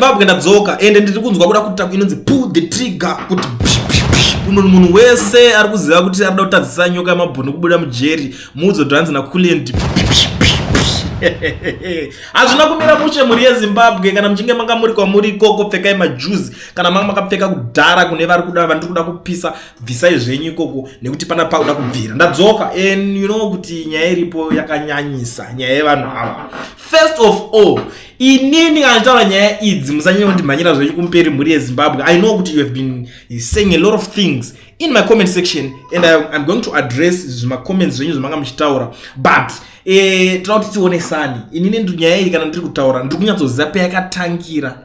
yeZimbabwe, ndadzoka ende ndiri kunzwa kuda kuita inonzi pull the trigger, kuti uno munhu wese ari kuziva kuti arida kutadzisa Nyoka Yemabhunu kubuda mujeri, muudzo dhanzi nakulend. Hazvina kumira mushe, mhuri yeZimbabwe. Kana muchinge manga muri kwamuri ikoko, pfekai majuzi. Kana manga makapfeka kudhara, kune vari kuda, vandiri kuda kupisa, bvisai zvenyu ikoko, nekuti pana pakuda kubvira. Ndadzoka and you know kuti nyaya iripo yakanyanyisa, nyaya yevanhu ava. First of all, inini kana nditaura nyaya idzi, musanyanya kundimhanyira zvenyu kumberi, mhuri yeZimbabwe. I know kuti you have been saying a lot of things in my comment section and I'm going to address zvimacomments zvenyu zvamanga muchitaura, but toda kuti tionesani. Inini nyaya iyi, kana ndiri kutaura, ndiri kunyatsoziva payakatangira,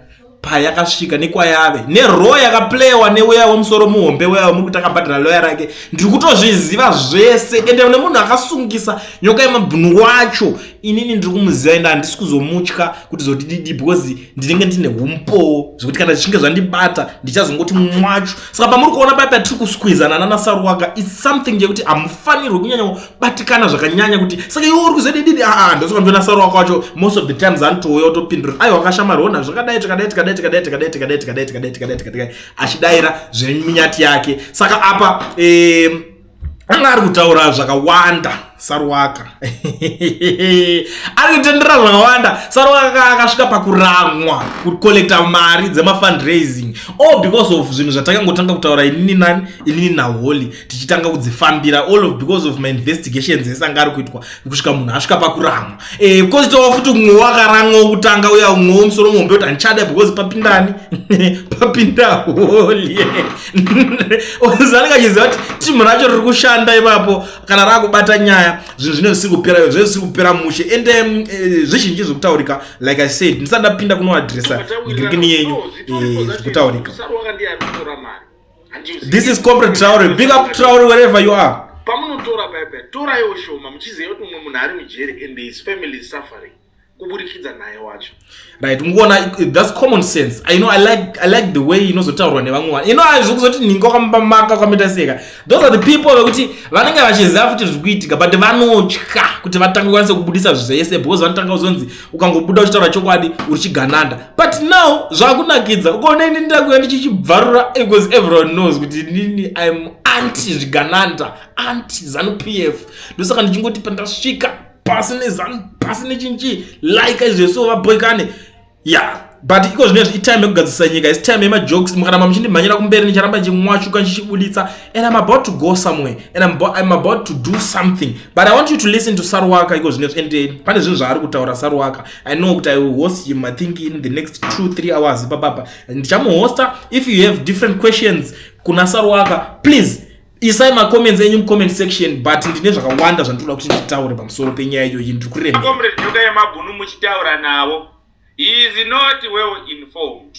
payakasvika, nekwayave, nerole yakaplaywa neuya wemusoro muhombe, uya wemuri kuti akabhadhara loya rake. Ndiri kutozviziva zvese, ende nemunhu akasungisa Nyoka Yemabhunu wacho, inini ndiri kumuziva, ende handisi kuzomutya kuti zodididi, because ndinenge ndine umbowo zvekuti kana zvichinge zvandibata, ndichazongoti mwacho. Saka pamuri kuona paya patiri kusqueezana nanaSaruwaka, it's something yekuti hamufanirwi kunyanya kubatikana zvakanyanya kuti saka iwe uri kuzodididi. Aa, ndosaka ndiona Saruwaka wacho most of the times anotouya otopindura, "Aiwa, kashamarona zvakadai, tikadai, tikadai, tikadai, tikadai, tikadai, tikadai, tikadai, tikadai, tikadai," achidayira zveminyati yake. Saka apa anga ari kutaura zvakawanda Saruwaka, ari kutendera zvakawanda. Saruwaka akasvika pakuramwa kucollecta mari dzemafundraising, all because of zvinhu zvatakangotanga kutaura inini nani, inini naHoly, tichitanga kudzifambira, all of because of my investigations ese anga ari kuitwa, kusvika munhu asvika pakuramwa. Kozitawo futi mumwe wakaramwa wokutanga uya, mumwe wemusoro muhombe, kuti handichada because papindani, papinda Holy. Anenge achiziva kuti timu racho riri kushanda ipapo. Kana raakubata nyaya, zvinhu zvine zvisiri kupera, zvinhu zvisiri kupera mushe. Ende zvizhinji zvekutaurika. Like I said, ndisati ndapinda kunoaddressa ngirikini yenyu zvekutaurika, this is Comrade Traore. Big up, Traore, wherever you are. Pamunotora paipai, toraiwo shoma, muchiziva kuti umwe munhu ari mujeri and his family is suffering kuburikidza naye wacho. Right, mukuona, that's common sense. I know I like the way inozotaurwa nevamwe vanhu. Zvekuzoti ninga wakamaka wakamuita seka, those are the people vekuti vanenge vachiziva futi zviri kuitika, but vanotya kuti vatange kwanise kubudisa zvese, because vanotanga kuzonzi ukangobuda uchitaura chokwadi, uri chigananda. But now zvakunakidza, ukaona ini ndakuya ndichichibvarura, because everyone knows kuti inini I'm anti zvigananda, anti ZANU PF. Ndosaka ndichingoti pandasvika, pasi neZANU, pasi nechinchi, like izveso vaboikane. Yeah, but iko zvinezvi itime yekugadzirisa nyika, isi time yemajokes. Mukaramba muchindimhanyira kumberi, ndicharamba ndichimwachuka, ndichibuditsa, and I'm about to go somewhere and I'm about to do something. But I want you to listen to Saruwaka iko zvinezvi, and pane zvinhu zvaari kutaura Saruwaka. I know kuti I will host him, I think, in the next 2-3 hours ipapapa ndichamuhosta. If you have different questions kuna Saruwaka, please isai macomments enyu mucomment section, but ndine zvakawanda zvandinoda kuti nditaure pamusoro penyaya iyoyi. Ndiri kuremera. Comrade Nyoka Yemabhunu, muchitaura navo, he is not well informed,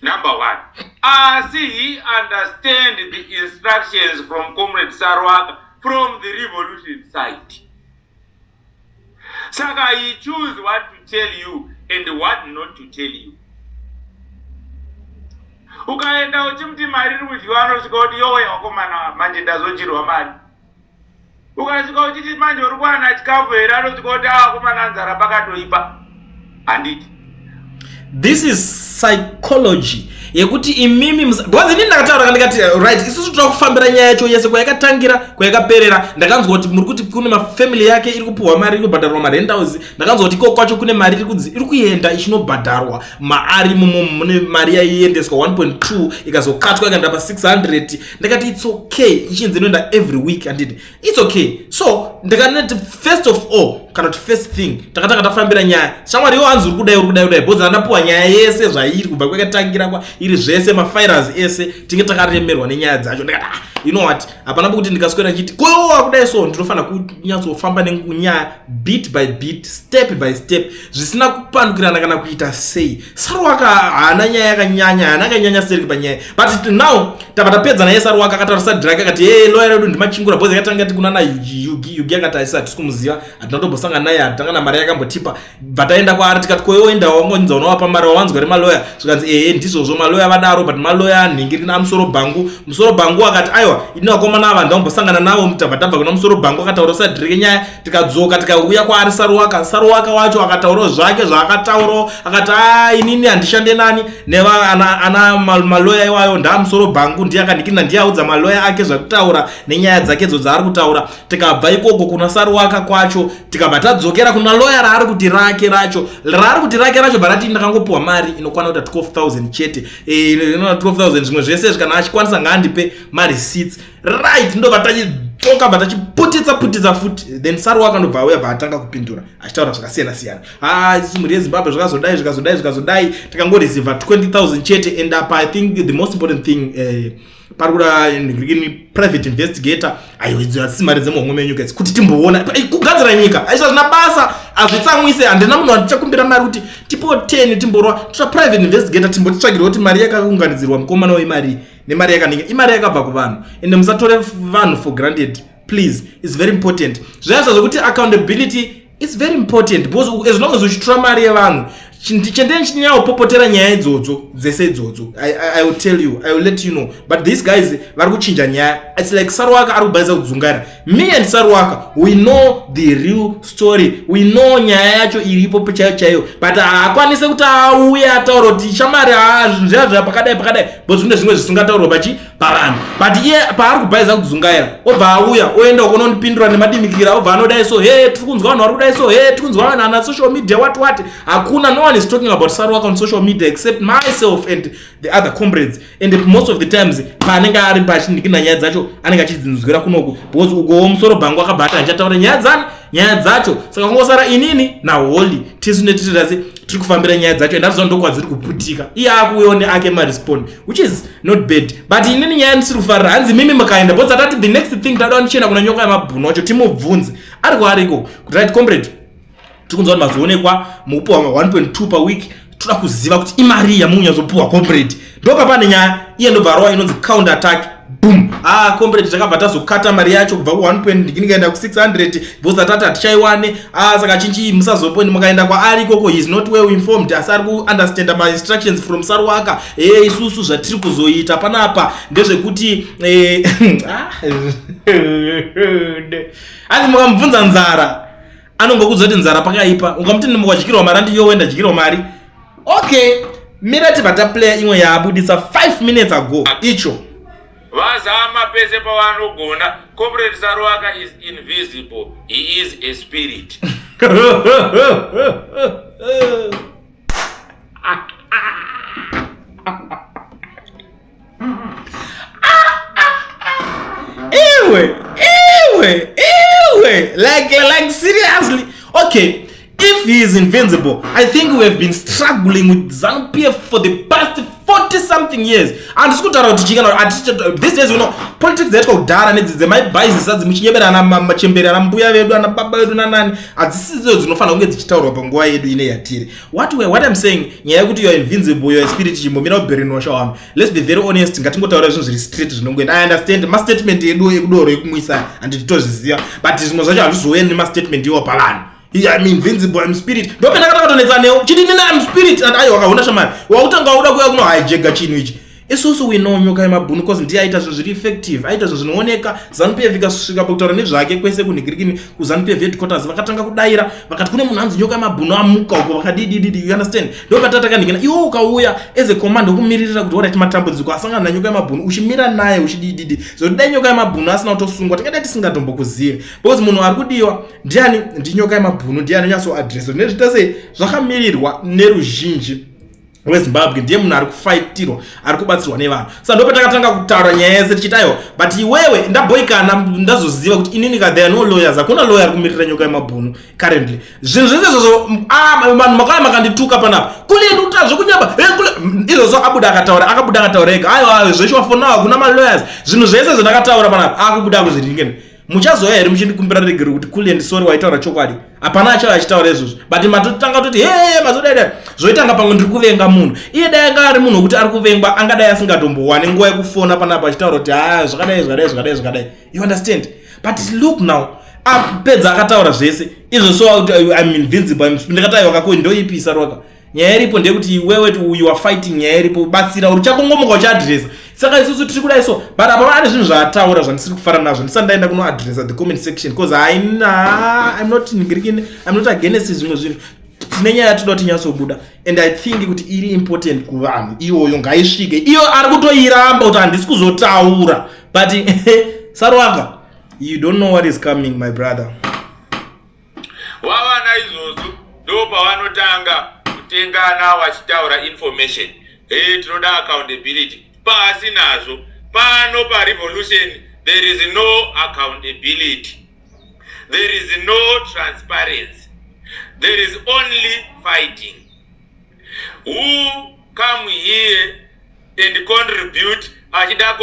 number one, asi he understand the instructions from Comrade Sarwaka from the revolution side. Saka he choose what to tell you and what not to tell you. Ukaenda uchimuti mari iri kudyiwa, anosvika kuti, "Yowe wakomana, manje ndazodyirwa mari." Ukasvika uchiti, "Manje uri kuwana chikafu here?" anosvika kuti, "Akomana, nzara pakatoipa, handiti?" This is psychology yekuti imimi, because inini ndakataura, ndikati, right, isusu toda kufambira nyaya yacho yese, kwayakatangira, kwayakaperera. Ndakanzwa kuti muri kuti kune mafamily yake iri kupiwa mari, iri kubhadharwa marentals. Ndakanzwa kuti iko kwacho kune mari iri kuenda ichinobhadharwa maari mumo, mune mari yaiendeswa 1.2, ikazokatwa ikaenda pa600. Ndakati it's okay, ichinzi inoenda every week, handiti? It's okay. So ndakanati, first of all, kana kuti first thing, takatanga tafambira nyaya. Shamwari iwo hanzi uri kudai, uri kudai, kudai, because andapiwa nyaya yese zvairi, kubva kwakatangira, kwa iri zvese, mafiles ese, tinge takaremerwa nenyaya dzacho. Ndakati, "Ah, you know what, hapana pokuti ndikaswera nchiti koyowa kudai." So ndinofanira kunyatsofamba nenyaya bit by bit, step by step, zvisina kupandukirana kana kuita sei. Saruwaka haana nyaya yakanyanya, haana akanyanya seriki panyaya. But now tabva tapedza naye. Saruwaka akataura side rake, akati, "E, loya redu ndimachingura," because yakatanga ti kunana Yugi Yugi. Yugi akati aisi hatisi kumuziva, hatina kutombosangana naye, hatitanga na mari yakambotipa. Bva taenda kwaari tikati koyoenda wangonzi unowapa mari wawanzwa remaloya. Zvikanzi ehe ndizvozvo maloya vadaro, but maloya nhingiri namusoro bhangu. Musoro bhangu akati aiwa ini vakomana ava ndambosangana navo, tabva tabva kuna musoro bhangu akataura sadhirike nyaya. Tikadzoka tikauya kwaari Saruwaka. Saruwaka wacho akataurawo zvake zvaakataurawo, akati a inini handishande nani neva ana, ana maloya iwayo, ndaamusoro bhangu ndiye akandikina, ndiye audza maloya ake zvakutaura nenyaya dzakedzo dzaari kutaura. Tikabva ikoko kuna Saruwaka kwacho tikabva tadzokera kuna loya raari kuti rake racho, raari kuti rake racho, bva rati ndakangopiwa mari inokwana kuita 12000 chete, 12000 zvimwe zvese kana achikwanisa ngaandipe mareceipts. Right, ndobva tachidzoka bva tachiputitsa putitsa futi. Then Saruwaka ndobva auya bva atanga kupindura achitaura zvakasiyana siyana. Ha, isusu mhuri yeZimbabwe zvakazodai zvikazodai zvikazodai, takangoreceiva 20000 chete. And apa I think the most important thing, pari kuda private investigator. Aiwa, idzo hadzisi mari dzemuhomwe menyu guys, kuti timboona kugadzira nyika. Aizvo hazvina basa, hazvitsamwise. Handina munhu andichakumbira mari kuti tipo 10 timborwa toda private investigator, timbotitsvagirwa kuti mari yakaunganidzirwa mukomana wemari nemari yakaninga imari yakabva kuvanhu. Ende musatore vanhu for granted, please, it's very important. Zvaya zvekuti accountability, it's very important, because as long as uchitora mari yevanhu, chendeni chinyanyopopotera nyaya idzodzo dzese idzodzo. I will tell you, I will let you know. But these guys vari kuchinja nyaya. It's like Saruwaka ari kubhaisa kudzungaira. Me and Saruwaka, we know the real story, we know nyaya yacho iripo chaiyo chaiyo, but haakwanise kuti auye ataura kuti shamari zvinhu zviya zviya pakadai pakadai, because kune zvimwe zvisingataurwa pachi pavanhu. But iye paari kubhaisa kudzungaira, obva auya oenda ukonondipindura nemadimikira, obva anodai so, he tiri kunzwa vanhu vari kudai so, he tiri kunzwa vanhu ana social media what what. Hakuna, no one is talking about Saruwaka on social media except myself and the other comrades. And most of the times paanenge ari pachindikina nyaya dzacho anenge achidzinzwira kunoku, because ukowo musoro bhangu akabva ati handichataura nyaya dzani nyaya dzacho. Saka kungosara inini naHoly tisu netitirasi tiri kufambira nyaya dzacho, and aziva ndokwadziri kuputika. Iye akuuyawo neake marespond, which is not bad. But inini nyaya ndisiri kufarira, hanzi mimi mukaenda, because atati the next thing tada ndichienda kuna Nyoka yemabhunu wacho timubvunze ari kwaariko kuti right comrade, tiri kunzwa kuti mazoonekwa mukupiwa 1.2 paweek, toda kuziva kuti imari yamunyatsopiwa comrade. Ndopa pane nyaya iye ndobva arova inonzi counter attack, boom. Ah, comrade, takabva tazokata mari yacho kubva ku1 point ndikinikaenda ku600 because atati hatichaiwane. Ah, saka chinchi musazopo mukaenda kwaari ikoko, he is not well informed, asi ari kuunderstanda mainstructions from Saruwaka. E isusu zvatiri kuzoita panapa ndezvekuti ah, hanzi mukamubvunza nzara anongokudza kuti nzara pakaipa, ungamuti mukadyirwa mari andi yowe ndadyirwa mari. Okay, mira tibva taplaya imwe yaabudisa 5 minutes ago icho. Vazama pese pavanogona. Comrade Saruwaka is invisible, he is a spirit. Iwe iwe iwe, like seriously, okay, if he is invincible, I think we have been struggling with ZANU PF for the past 40 something years. Handisi kutaura kuti chikana these days, politics dzaitwa kudhara nedzi dzemaibhaizisa dzimuchinyebera ana machembere, ana mbuya vedu, ana baba vedu nanani, hadzisidzo dzinofanira kunge dzichitaurwa panguva yedu ine yatiri. What I'm saying, nyaya yekuti you are invincible, you are spirit, chimbomira kubrainwasha vanhu. Let's be very honest, ngatingotaura zvinhu zviri straight zvinongoenda. I understand mastatement edu ekudoro ekumwisa, handiti tozviziva, but zvimwe zvacho hazvizouya nemastatement iwo pavanhu. I'm invincible, I'm spirit. Ndopenda katakatonetsa newo chiti nini I'm spirit, and aiwa wakaona shamari wautanga uda kuuya kuno hijacka chinhu ichi. Isusu we know Nyoka yemabhunu cause ndiye aita zvinhu zviri effective, aita zvinhu zvinooneka. ZANU PF ikasvika pakutaura nezvake kwese kunhikirikini kuZANU PF headquarters, vakatanga kudayira vakati kune munhu anzi Nyoka yemabhunu amuka uko, vakadidididi, you understand? Ndopatatakandikina iwe ukauya as a command wokumiririra kuti alright, matambudziko asangana naNyoka yemabhunu, uchimira naye uchidididi zvokuti dai Nyoka yemabhunu asina kutosungwa tingadai tisingatombokuzivi, because munhu ari kudiwa ndiani? Ndinyoka yemabhunu, ndiye anonyatsoadresa nezvita sei zvakamirirwa neruzhinji weZimbabwe, ndiye munhu ari kufaitirwa, ari kubatsirwa nevanhu. Saka ndopatakatanga kutaura nyaya yese tichiti aiwa, but iwewe ndabhoikana, ndazoziva kuti inini ka there are no lawyers, hakuna lawyer ari kumirira Nyoka yemabhunu currently. Zvinhu zvese izvozvo, ah, vanhu makauya makandituka panapa, kule ndikuta zvekunyaba izvozvo. Abuda akataura, akabuda akataura ega, aiwa zveshuwa, for now hakuna malawyers. Zvinhu zvese zvandakataura panapa akubuda akuzviringena. Muchazouya here muchindikumbira regero kuti kule sorry, waitaura chokwadi? Hapana achauya achitaura izvozvo, but matotanga toti he mazodaidai zvoitanga pamwe ndiri kuvenga munhu. Iye dai anga ari munhu wekuti ari kuvengwa, angadai asingatombowane nguva yekufona panapa achitaura kuti ha zvakadai zvakadai zvakadai zvakadai, you understand? But look now, Apedza akataura zvese izvo, so I'm invincible. Ndikati aiwa kako, ndoipi, Saruwaka? Nyaya iripo ndeyekuti iwewe you are fighting. Nyaya iripo, batsira uri chakongomuka uchiadresa. Saka isusu tiri kudai so, but apa ane zvinhu zvaataura zvandisiri kufara nazvo. Ndisati ndaenda kunoadresa the comment section, because haina, I'm not I'm not against zvimwe zvinhu. Tine nyaya yatoda kuti inyatsobuda, and I think kuti iri important kuvanhu. Iyoyo ngaisvike. Iyo ari kutoiramba kuti handisi kuzotaura, but Saruwaka, you don't know what is coming, my brother. Wavana izvozvo, ndo pavanotanga kutengana vachitaura information. Hey, tinoda accountability. Pasi nazvo. Pano parevolution there is no accountability, there is no transparency, there is only fighting. Who come here and contribute achida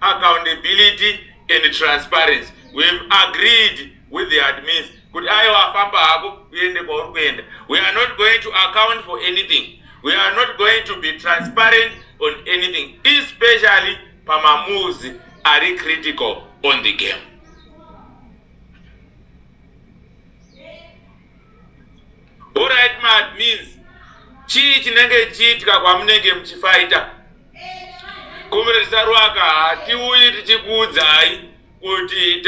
accountability and transparency, we've agreed with the admins kuti aiwa, famba hako uende kwauri kuenda. We are not going to account for anything, we are not going to be transparent on anything, especially pamamoves ari critical on the game. Alright, maadmins, chii chinenge chiitika kwamunenge muchifaita? Comrade Saruwaka, hatiuyi tichikuudzai kuti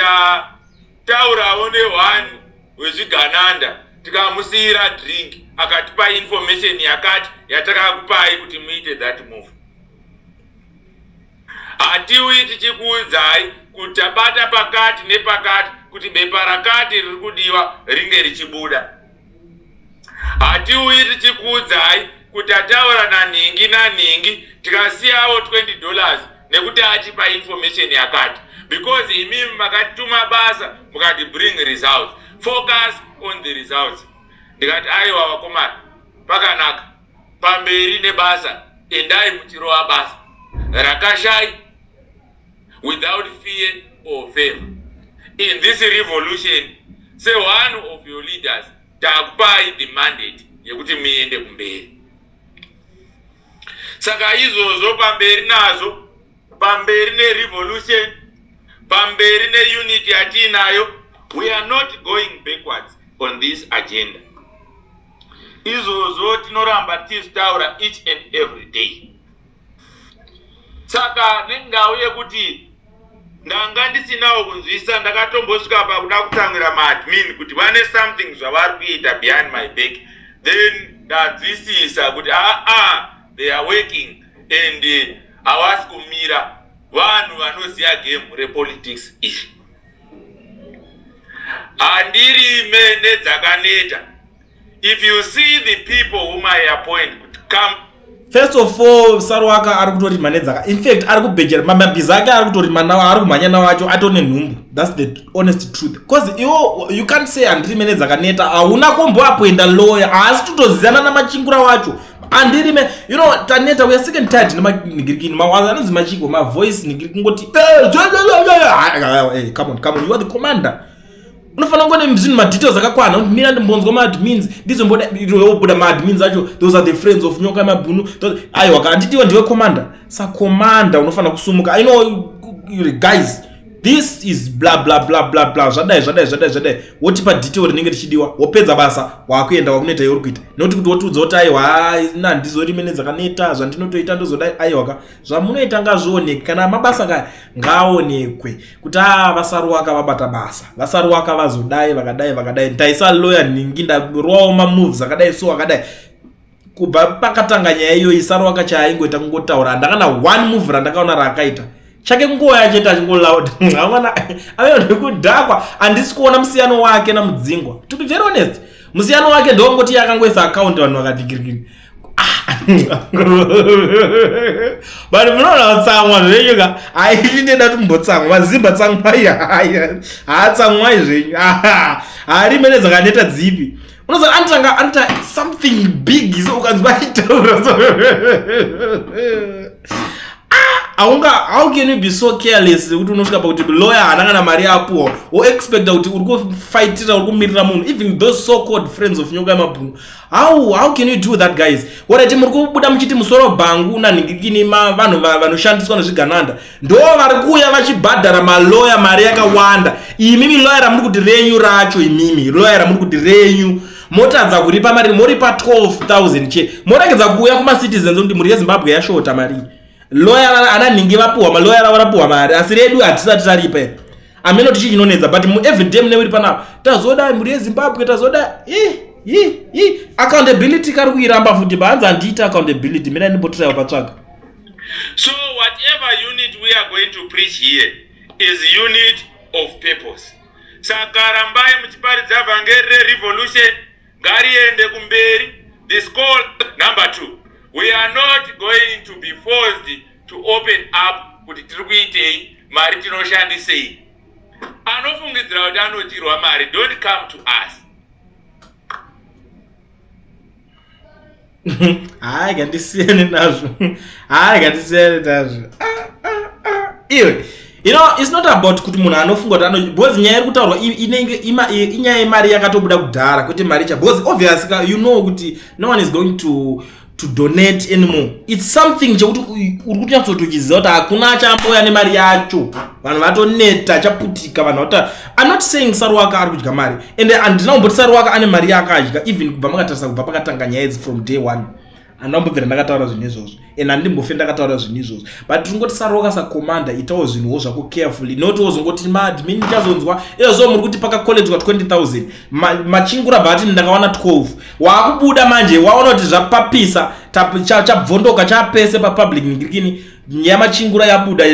tataurawo neone wezvigananda, tikamusiyira drink, akatipa information yakati yatakakupai kuti muite that move. Hatiuyi tichikuudzai kuti tabata pakati nepakati kuti bepa rakati riri kudiwa ringe richibuda. Hatiuyi tichikuudzai kuti ataura nanhingi nanhingi, tikasiyawo $20 nekuti achipa information yakati, because imimi makatuma basa mukati bring results, focus on the results. Ndikati aiwa vakomana, pakanaka, pamberi nebasa, endai muchirova basa rakashai without fear or favor. In this revolution, seone of your leaders, takupai the mandate yekuti muende kumberi. Saka izvozvo, pamberi nazvo, pamberi nerevolution, pamberi neunity yatiinayo. We are not going backwards on this agenda. Izvozvo tinoramba tichizvitaura each and every day. Saka nengau yekuti ndanga ndisinawo kunzwisa, ndakatombosvika pakuda kutsamwira maadmin kuti vane something zvavari kuita behind my back. Then ndanzwisisa kuti aa, they are working and havasi kumira. Vanhu vanoziva game repolitics izvi. Handirime nedzakaneta. If you see the people whom I appoint kuti come. First of all, Saruwaka ari kutorima nedzaka. In fact, ari kubhejera mamabhiza ake, ari kutorima nawo, ari kumhanya nawo acho atone nhumbu. That's the honest truth, because iwo you can't say handirime nedzakaneta. Hauna kumboapointa lawyer, haasi kutoziyana namachingura wacho. Handirime, taneta, we are sick and tired nemanhingirikini anonzi machiko mavoice nhingiri kungoti, "Hey, come on, come on, you are the commander. Unofanira kunge nezvinhu, madetails akakwana. Mira ndimbonzwa maadmins, ndizombobuda maadmins acho. Those are the friends of Nyoka Mabhunu. Aiwa, handitiwa ndiwe commander? Sacommander unofanira kusumuka. I know, guys, this is bla bla bla bla bla, zvadai zvadai zvadai zvadai. Wotipa detail rinenge richidiwa, wopedza basa, wakuenda wakunoita yauri kuita. Nokuti kuti wotiudza kuti aiwa, nandizorime nedzakaneta, zvandinotoita ndozodai. Aiwaka, zvamunoita ngazvioneke. Kana mabasa kaya ngaaonekwe kuti a vaSaruwaka vabata basa, vaSaruwaka vazodai, vakadai vakadai, ndaisa lawyer nhingi, ndarowawo mamoves akadai so akadai. Kubva pakatanga nyaya iyoyi, Saruwaka chaaingoita kungotaura. Handakana one move randakaona raakaita chake, kungoya chete achingoloud amwana ave nekudhakwa. Handisi kuona musiyano wake naMudzingwa, to be very honest. Musiyano wake ndowongoti akangoisa account, vanhu vakati kirikiri. But munoona kutsamwa zvenyu ka. Haiti ndeda timbotsamwa mazimba, tsamwai, haatsamwai zvenyu. Haarime nedzakaneta dzipi. Unoziva anotanga anoita something big, so ukanzwa achitaura so. Aunga, how can you be so careless kuti unosvika pakuti lawyer haana kana mari yapuwa, woexpecta kuti uri kufaitira, uri kumirira munhu, even those so called friends of Nyoka Yemabhunu? How can you do that, guys? Alright, muri kubuda muchiti musoro bhangu nanhingikini, vanhu vanoshandiswa nezvigananda ndo vari kuuya vachibhadhara maloya mari yakawanda. Imimi loya ramuri kuti renyu racho, imimi loya ramuri kuti renyu, motadza kuripa mari, moripa 12,000 che, moregedza kuuya kumacitizens kuti mhuri yeZimbabwe yashota mari. Loya ana nhingi vapuhwa, maloya ravo rapuhwa mari, asi redu hatisati taripa here. Ameno tichi chinonetsa, but mueveryday mune uri panapa, tazoda mhuri yeZimbabwe, tazoda i accountability. Kari kuiramba futi, baanzi handiita accountability. Mina ndimbotiraiwa patsvaga. So whatever unit we are going to preach here is unit of purpose. Saka rambai muchiparidza vhangeri rerevolution, ngariende kumberi. This call number two, we are not going to be forced to open up kuti tiri kuitei, mari tinoshandisei. Anofungidzira kuti anodyirwa mari, don't come to us. Hayi, ngandisiyane nazvo. Hayi, ngandisiyane nazvo. Ah, ah, ah. Iwe, it's not about kuti munhu anofunga kuti ano, because nyaya iri kutaurwa inenge inyaya yemari yakatobuda kudhara, kwete mari cha, because obviously you know kuti no one is going to donate anymore. It's something chekuti uri kunyatsotochiziva kuti hakuna achamboya nemari yacho. Vanhu vatoneta, chaputika vanhu vata. I'm not saying Saruwaka ari kudya mari, and handina kumboti Saruwaka ane mari yaakadya. Even kubva makatarisa, kubva pakatanga nyaya idzi from day one, handina kumbobvira ndakataura zvinhu izvozvo, and handimbofe ndakataura zvinhu izvozvo. But tingoti Saruwaka sacommander, itawo zvinhuwo zvako carefully, not wozongoti maadmin ndichazonzwa izvozvo. Muri kuti pakacollectwa 20,000, Machingura bva ati ndakawana 12. Waakubuda manje, waona kuti zvapapisa, chabvondoka, chapese papublic ngirikini yamachingura yabuda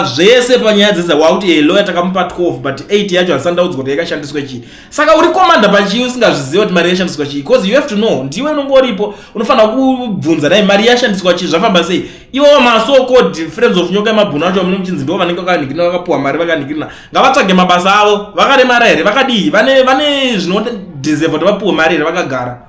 zvese panyaya dzese. Wakuti e lawyer takamupa 12, but 8 yacho handisandaudzwa kuti yakashandiswa chii. Saka uri commander pachii usingazviziva kuti mari yashandiswa chii? Because you have to know, ndiwe unonge uripo, unofanira kubvunza dai mari yashandiswa chii, zvafamba sei. Ivo maso called friends of Nyoka Yemabhunu acho mune muchinzi ndo vanenge vakanhikirina, vakapuwa mari vakanhikirina, ngavatsvage mabasa avo. Vakaremara here? Vakadii? Vane zvinodeserve kuti vapuwe mari here? Vakagara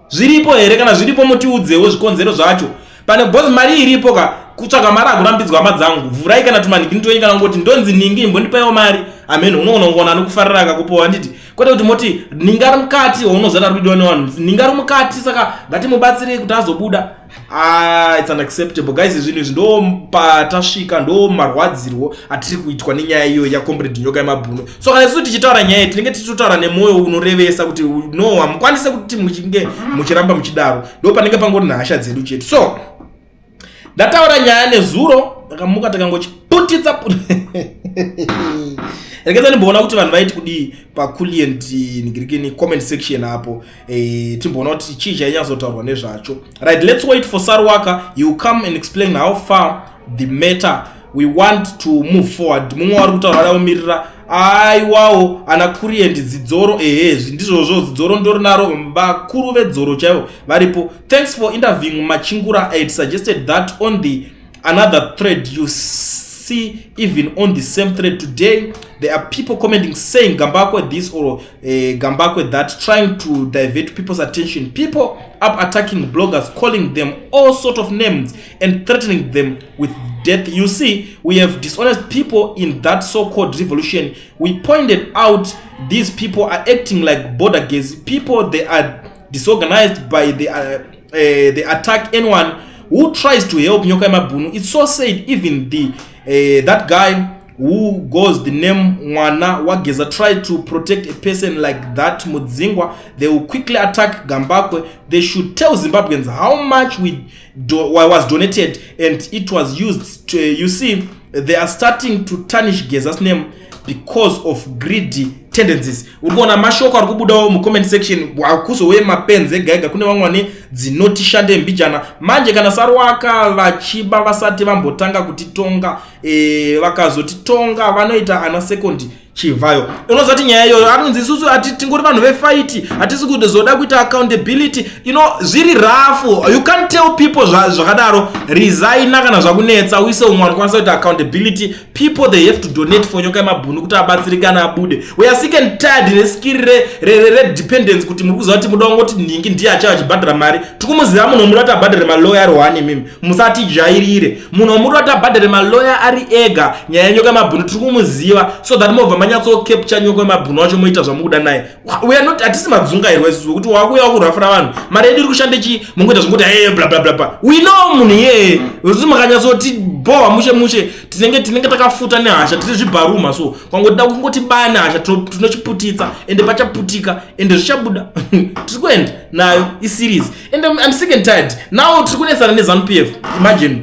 zviripo here? Kana zviripo, mutiudzewo zvikonzero zvacho pane, because mari iripo ka. Kutsvaga mari hakurambidzwa, hama dzangu. Vhurai kana tumanhikini twenyu, kana kungoti ndonzi ningi, imbondipaiwo mari. Amen, unoona ungoona anokufarira akakupawo, handiti? Kwete kuti moti ningi ari mukati, waunoziva ari kudiwa nevanhu, ningi ari mukati, saka ngatimubatsirei kuti azobuda. Ah, it's unacceptable, guys. Zvinhu izvi ndo patasvika, ndo marwadzirwo atiri kuitwa nenyaya iyo yacomrade Nyoka Yemabhunu. So kana isusu tichitaura nyaya iyi, tinenge tichitotaura nemwoyo unorevesa kuti no, hamukwanise kuti muchinge muchiramba muchidaro. Ndo panenge pangori nehasha dzedu chete. So ndataura nyaya nezuro, ndakamuka takangochiputitsa. Regedza ndimboona kuti vanhu vaiti kudii paculient nigirikini comment section apo, timboona kuti chii chainyatsotaurwa nezvacho. Right, let's wait for Sarwaka. He will come and explain how far the matter. We want to move forward. Mumwe wari kutaura adakumirira, aiwawo ana Kurient zidzoro. Ehe, ndizvozvo, zidzoro ndorinaro, vakuru vedzoro chaivo varipo. Thanks for interviewing Machingura. I had suggested that on the another thread. You see, even on the same thread today, there are people commenting saying Gambakwe this or Gambakwe that, trying to divert people's attention. People up attacking bloggers, calling them all sort of names and threatening them with death. You see, we have dishonest people in that so-called revolution. We pointed out these people are acting like border gays people. They are disorganized by the they attack anyone who tries to help Nyoka Mabunu. It's so sad. Even the that guy who goes the name Mwana Wageza tried to protect a person like that Mudzingwa. They will quickly attack Gambakwe. They should tell Zimbabweans how much we was donated and it was used to, you see, they are starting to tarnish Geza's name because of greedy tendencies. Uri kuona mashoko ari kubudawo mucomment section, hakuzove mapenzi ega ega, kune vamwe vane dzinoti shande mbijana. Manje kana Sarwaka vachiba vasati vambotanga kutitonga, vakazotitonga vanoita ana second Chivhayo. Unoziva kuti nyaya iyoyo anonzi isusu ati tingori vanhu vefight, hatisi kuzoda kuita accountability. Zviri rafu, you can't tell people zvakadaro. Resigna kana zvakunetsa, uise umwe anokwanisa kuita accountability. People, they have to donate for Nyoka Yemabhunu kuti abatsirikane, abude. We are Are sick and tired neskiri redependence, kuti muri kuziva kuti muda kungoti nhingi ndiye achava achibhadhara mari. Tikumuziva munhu wamuda kuti abhadhare maloya ari one. Imimi musatijairire. Munhu wamuda kuti abhadhare maloya ari ega, nyaya yenyoka yemabhunu, tiri kumuziva, so that mobva manyatsocapture nyoka yemabhunu wacho, moita zvamukuda naye. We are not, hatisi madzungairwa isusu kuti wakuuya wakurafura vanhu mari yedu iri kushanda chii, mungoita zvokuti hey, bla bla bla bla. We know munhu iyeye, kuti makanyatsoti boha mushe mushe, tinenge takafuta nehasha, tiri zvibharuma. So kwangotida kungoti baya nehasha, tinochiputitsa, ende pachaputika, ende zvichabuda. Tiri kuenda nayo iseries, and I'm sick and tired now. Tiri kunesana neZANU PF. Imagine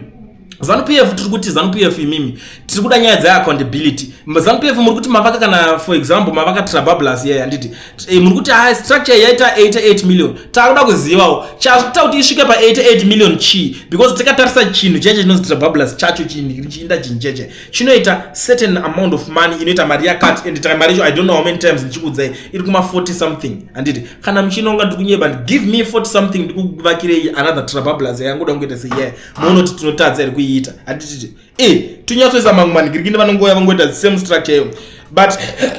ZANU PF, tiri kuti ZANU PF imimi, tiri kuda nyaya dzeaccountability. ZANU PF, muri kuti mavaka, kana for example mavaka Trabablas yeye, handiti? Muri kuti ha, structure yaita 88 million. Taakuda kuzivawo chakuita kuti isvike pa88 million chii, because tikatarisa chinhu cheche chinonzi Trabablas chacho, chiinda chinhu cheche chinoita certain amount of money, inoita mari yakati, and mari yacho, I don't know how many times ndichikuudzai, iri kuma 40 something, handiti? Kana muchinonga ndiri kunyeba, give me 40 something, ndikuvakirei another Trabablas yangoda kungoita seyaya. Muonoti tinotadza here kuiita, handititi? Tinyatsoisa mamwe manhingirikini, vanongoya vangoita same structure iyo. But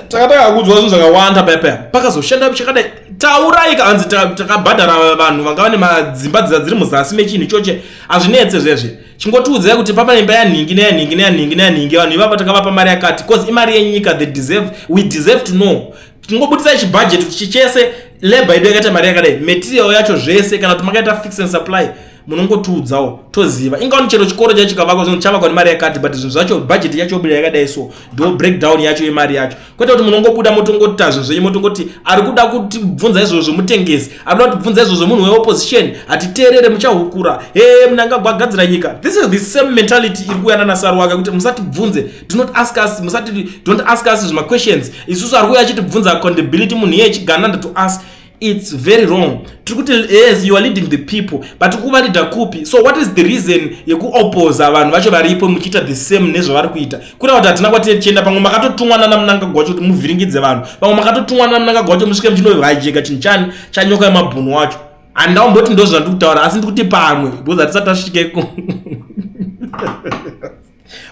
takatanga kuudzwa zvinhu zvakawanda paya pakazoshanda chakadai. Taurai, hanzi takabhadhara vanhu vanga vane madzimba dziza dziri muzasi mechinhu ichoche. Hazvinetse zvezve, chingotiudzai kuti papa imba yanhingi neyanhingi neyanhingi neyanhingi, vanhu ivapa takavapa mari yakati, cause imari yenyika. They deserve, we deserve to know. Tingobudisai chibudget kuti chese labor yedu yakaita mari yakadai, material yacho zvese, kana kuti makaita fix and supply, munongotiudzawo toziva. Ingaoni chero chikoro chacho chikavakwa, zvinhu chavakwa nemari yakati, but zvinhu zvacho, budget yacho yobuda yakadai, so ndo breakdown yacho yemari yacho, kwete kuti munongobuda motongota zvinhu zvenyu, motongoti ari kuda kutibvunza izvozvo mutengesi, ari kuda kutibvunza izvozvo munhu weopposition, hatiteerere, muchahukura, he, Mnangagwa nyika. This is the same mentality iri kuuyana naSaruwaka, kuti musatibvunze, do not ask us, musati, don't ask us zvimaquestions isusu. Ari kuuya achitibvunza accountability munhu iye achigananda to us. It's very wrong. Tiri kuti yes, you are leading the people, but kuvalida kupi? So what is the reason yekuoposa vanhu vacho varipo, muchiita the same nezvavari kuita? Kureva kuti hatina kwatiri tichienda. Pamwe makatotumwa nana Mnangagwa wacho kuti muvhiringidze vanhu, pamwe makatotumwa nana Mnangagwa wacho musvike muchinovhajeka chinhu chani chanyoka yemabhunu wacho. Handaumboti ndo zvandiri kutaura, asi ndikuti pamwe, because hatisati tasvikeko.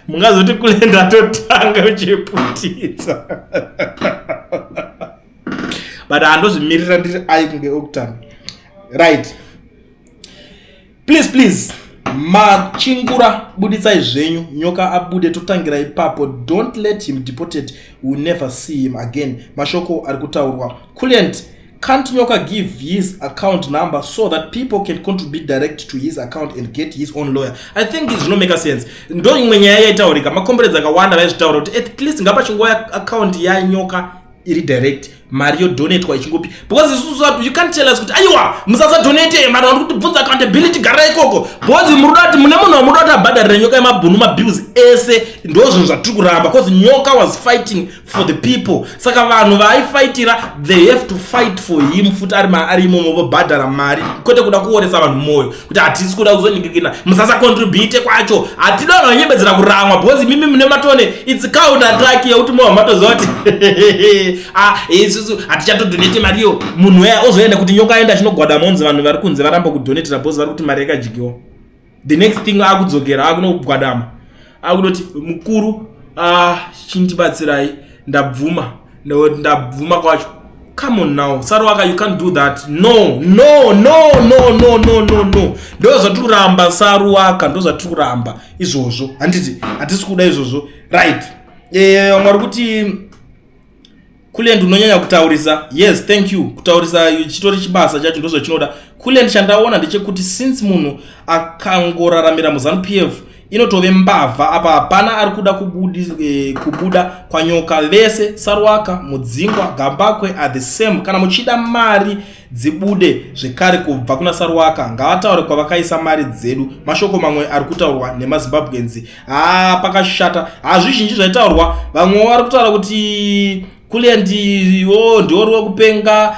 Mungazoti kule ndatotanga uchiputitsa, but handozvimirira, ndiri ai kunge octan. Right, please, please, machingura, buditsai zvenyu nyoka abude, totangira ipapo. Don't let him deported, will never see him again. Mashoko ari kutaurwa. Culent, can't Nyoka give his account number so that people can contribute direct to his account and get his own lawyer? I think zvinomake sense. Ndo imwe nyaya yaitaurika, makomberedzi akawanda vaizvitaura kuti at least ngapachingoya account yaNyoka iri direct, mari yodonatwa ichingopi, because isusu, you can't tell us kuti aiwa, musasadonate mari, vari kutibvunza accountability, gara ikoko, because muri kuda kuti mune munhu wamuda kuti abhadharire nyoka yemabhunu mabills ese. Ndo zvinhu zvatiri kuramba, because Nyoka was fighting for the people. Saka vanhu vaaifaitira, they have to fight for him futi ari imomo, vobhadhara mari, kwete kuda kuoresa vanhu mwoyo kuti hatisi kuda kuzoningikina, musasacontribute kwacho. Hatidi vanhu vanyembedzera kuramwa, because imimi mune matone. It's counter attack yekuti mova matoziva kuti ah, isusu hatichatodonate mariyo. Munhu weya ozoenda kuti Nyoka aenda achinogwada monzi vanhu vari kunze varamba kudonatera because vari kuti mari yakadyiwa. The next thing, akudzokera akunogwadama, akutoti mukuru, ah, chindibatsirai, ndabvuma, ndabvuma kwacho. Come on now, Saruwaka, you can't do that. No, no, no, no, no, no, no, no. Ndo zvatiri kuramba, Saruwaka, ndo zvatiri kuramba izvozvo, handiti? Hatisi kuda izvozvo. Right, vamwe vari kuti Kulend unonyanya kutaurisa. Yes, thank you. Kutaurisa chitori chibasa chacho, ndo zvachinoda. Kulend, chandaona ndechekuti since munhu akangoraramira muZANU PF, inotove mbavha. Apa hapana ari kuda kubuda kwanyoka. Vese Saruwaka, Mudzingwa, Gambakwe are the same. Kana muchida mari dzibude zvekare kubva kuna Saruwaka, ngavataure kwavakaisa mari dzedu. Mashoko mamwe ari kutaurwa nemaZimbabweans. Ha, pakashata. Hazvizhinji zvaitaurwa. Vamwe vari kutaura kuti Kulend iwo ndiwo wekupenga.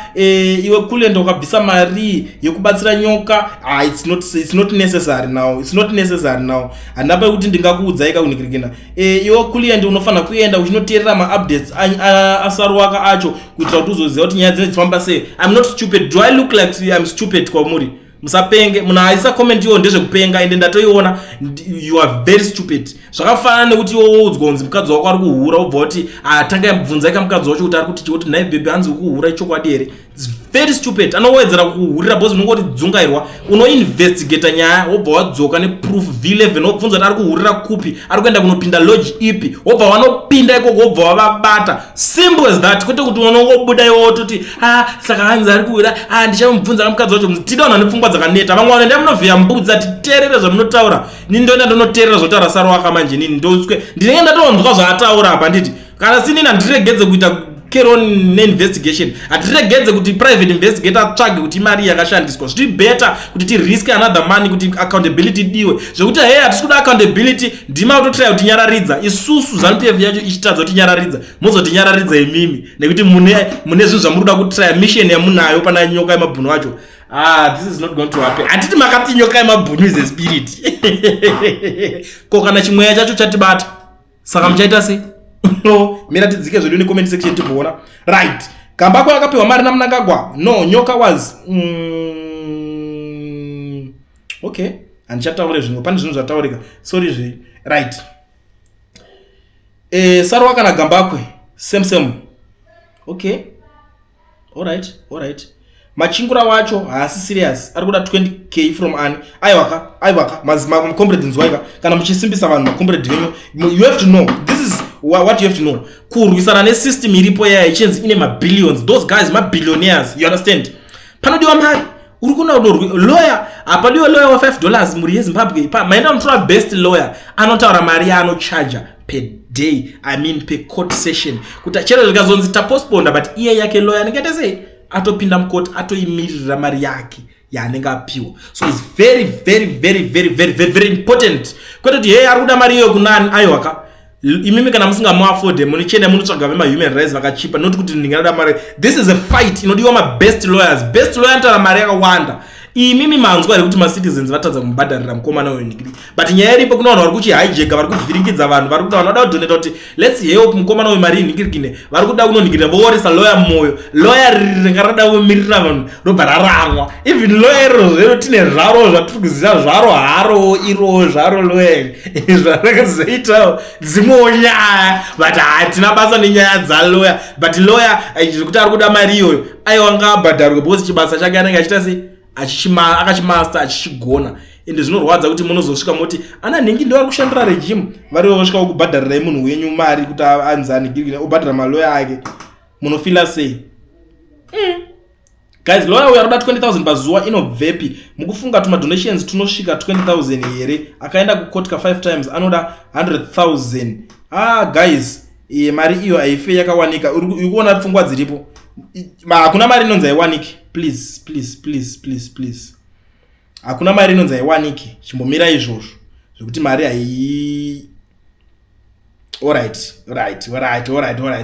Iwe Kulend, wakabvisa mari yekubatsira Nyoka. Ah, it's not necessary now, it's not necessary now. Handina pekuti ndingakuudzai kakunikirikina. Iwe Kulend, unofanira kuenda uchinoteerera maupdates aSaruwaka acho, kuitira kuti uzoziva kuti nyaya dzine dzifamba sei. I'm not stupid. Do I look like I'm stupid kwamuri? Musapenge. Munhu aisa comment iwo ndezvekupenga, ende ndatoiona. You are very stupid. Zvakafanana nekuti iwo woudzwa kunzi mukadzi wako ari kuhura, wobva kuti, "Ah, tanga bvunzai kamukadzi wacho kuti ari kuti chikuti nhai baby, hanzi ukuhura, ichokwadi here?" It's very stupid. Anowedzera kuhurira because unongoti dzungairwa. Unoinvestigata nyaya, wobva wadzoka neproof v11, wobvunza kuti ari kuhurira kupi, ari kuenda kunopinda lodge ipi, wobva wanopinda ikoko, wobva wavabata. Simple as that. Kwete kuti unongobuda iwo wototi, "A, saka hanzi ari kuhura, a, ndichamubvunza kamukadzi wacho." Tida vanhu vane pfungwa dzakaneta. Vamwe vanoenda munovheya mbudzi, atiteerere zvamunotaura. Nini ndoenda ndonoteerera zvotaura Saruwaka. Manje nini ndoswe ndinenge ndatonzwa zvaataura apa. Nditi kana sinini handiregedze kuita carry on neinvestigation, hatiregedze kuti private investigator atsvage kuti imari yakashandiswa. Zviri better kuti tiriske another money kuti accountability idiwe. Zvekuti hei, hatisi kuda accountability, ndima kutotraya kutinyararidza isusu. ZANU PF yacho ichitadza kutinyararidza, mozotinyararidza imimi, nekuti mune zvinhu zvamuri kuda kutraya, mission yamunayo pana Nyoka yemabhunu wacho. Ah, this is not going to happen. Handiti makati Nyoka yemabhunu is a spirit? Ko kana chimweya chacho chatibata, saka muchaita sei? No, mira tidzike zvedu necomment section timboona. Right, Gambakwe akapiwa mari naMnangagwa. No, Nyoka was okay, handichataure zvimwe, pane zvinhu zvataurika, sorry zve. Right, Sarwa kana Gambakwe same same. Okay, alright. Machingura wacho haasi serious, ari kuda 20K from ani? Aiwaka, aiwaka, macomrade, nzwaika. Kana muchisimbisa vanhu, macomrade venyu, you have to know, this is what you have to know: kurwisana nesystem iripo yaya ichinzi ine mabillions, those guys mabillionaires, you understand? Panodiwa mari. Uri kuona lawyer, hapadiwa lawyer wa$5. Mhuri yeZimbabwe, maenda unotora best lawyer, anotaura mari yaanochaja per day, I mean per court session, kuti chero zvikazonzi tapostponda, but iye yake lawyer anenge aita sei? Atopinda mukoti, atoimirira mari yake yaanenge apiwa. So it's very very very very very very very important, kwete kuti hei, ari kuda mari iyoyo kunani. Aiwaka, imimi kana musingamuafode, munichienda munotsvaga vemahuman rights vakachipa, not kuti ndingada mari. This is a fight inodiwa mabest lawyers. Best lawyer anotaura mari yakawanda. Imimi manzwa here kuti macitizens vatadza kumubhadharira mukomana uyu ndikiri? But nyaya iripo, kuna vanhu vari kuchihijacka, vari kuvhiringidza vanhu, vari kuda, vanhu vada kudonata kuti let's help mukomana uyu, mari inhingirikine. Vari kuda kunonhingirira, vooresa lawyer mwoyo. Lawyer riri ringa rada kumirira vanhu robva raramwa. Even lawyer iro zvero tine zvaro zvatiri kuziva zvaro haro iro zvaro lawyer zvarakazoitawo dzimwewo nyaya, but hatina basa nenyaya dzalawyer. But lawyer, zvekuti ari kuda mari iyoyo, aiwa, ngaabhadharwe, because chibasa chake anenge achiita sei, akachimaster, achichigona. Ende zvinorwadza kuti munozosvika moti ana nhingi ndo vari kushandira regime, varivo vosvika kukubhadharirai munhu wenyu mari kuti anzi anhingirikine, obhadhara maloya ake. Munofila sei? Guys, lawyer uyo aroda 20 000 pazuva, inobvepi? Mukufunga tumadonations tunosvika 20 000 here? Akaenda kukoti ka5 times, anoda 100 000. Ah guys, mari iyo haife yakawanika. Uri kuona pfungwa dziripo? Hakuna mari inonzi haiwaniki. Please, please, please, please, please, hakuna mari inonzi haiwaniki. Chimbomira izvozvo zvekuti mari hai. Alright.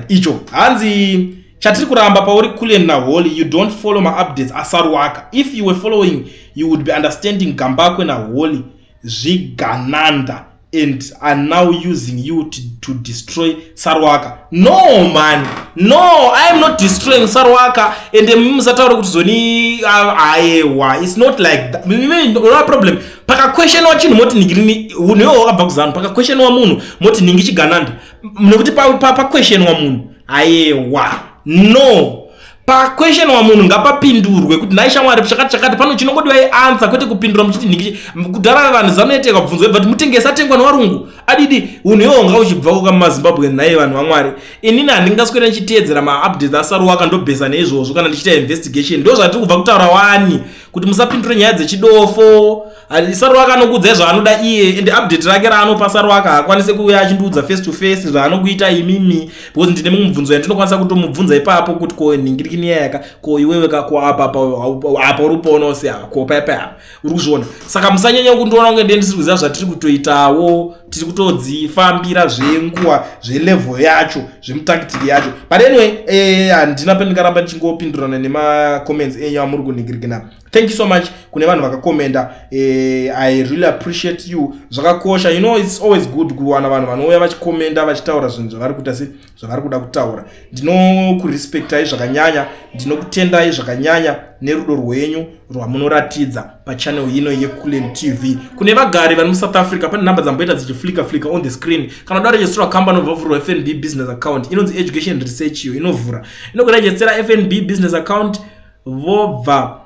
Icho hanzi chatiri kuramba pauri Kulen naHoly, you don't follow maupdates aSaruwaka. If you were following, you would be understanding Gambakwe naHoly zvigananda and are now using you to destroy Sarwaka. No man, no, I am not destroying Sarwaka. And musataura kuti zoni ayewa, it's not like that. No problem. Pakaquestionwa chinhu moti ningirini, unhu iwo wakabva kuZANU. Pakaquestionwa munhu moti ningi chigananda, nekuti paquestionwa munhu. Ayewa, no, paquestionwa munhu ngapapindurwe kuti nhai shamwari, chakati chakati pano, chinongodiwa ianswer, kwete kupindura muchiti nhingi. Kudhara vanhu ZANU bvunzo but mutengesi atengwa nevarungu adidi. Unhu iwowo ngauchibva kukamumaZimbabwe. Nhai vanhu vaMwari, inini handingaswera ndichiteedzera maupdates aSaruwaka, ndobhesa neizvozvo kana ndichiita investigation. Ndo zvatiri kubva kutaura wani kuti musapindure nyaya dzechidofo. Saruwaka anokuudzai zvaanoda iye, ende update rake raanopa Saruwaka haakwanisi kuuya achindiudza face to face zvaanokuita imimi, because ndine mumwe mubvunzo yandinokwanisa kutomubvunza ipapo kuti ko nhingirikini yayaka, ko iwewe ka, ko apa apa apa uri kuponawo se apa, ko paipa apa uri kuzviona. Saka musanyanya kundiona kunge ndiye ndisiri kuziva zvatiri kutoitawo. Tiri kutodzifambira zvenguva, zvelevel yacho, zvemutactic yacho. But anyway, handina pendingaramba ndichingopindurana nemacomments enyu amuri kunhingirikina. Thank you so much kune vanhu vakakomenda. I really appreciate you. Zvakakosha. It's always good kuwana vanhu vanouya vachikomenda, vachitaura zvinhu zvavari kuita, se zvavari kuda kutaura. Ndinokurespectai zvakanyanya, ndinokutendai zvakanyanya nerudo rwenyu rwamunoratidza pachannel ino yeCulen TV. Kune vagari vari muSouth Africa, pane nhamba dzamboita dzichiflika flika on the screen. Kana uda registerwa company, ubva FNB business account inonzi Education Research. Iyo inovhura, inokurejistera FNB business account, vobva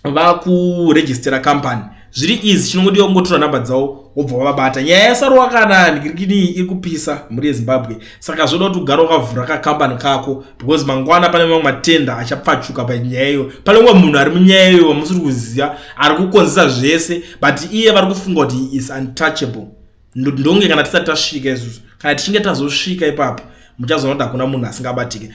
vakurejistera company. Zviri easy, chinongodiwa kungotora nhamba dzavo, wobva wavabata. Nyaya yaSaruwa kana ndikirikini iri kupisa mhuri yeZimbabwe, saka zvoda kuti ugare wakavhura kakambani kako, because mangwana pane mamwe matenda achapfachuka panyaya iyo. Pane umwe munhu ari munyaya iyo wamusiri kuziva, ari kukonzesa zvese, but iye vari kufunga kuti is untouchable. Ndonge kana tisati tasvika isusu, kana tichinge tazosvika ipapo, muchazoona kuti hakuna munhu asingabatike.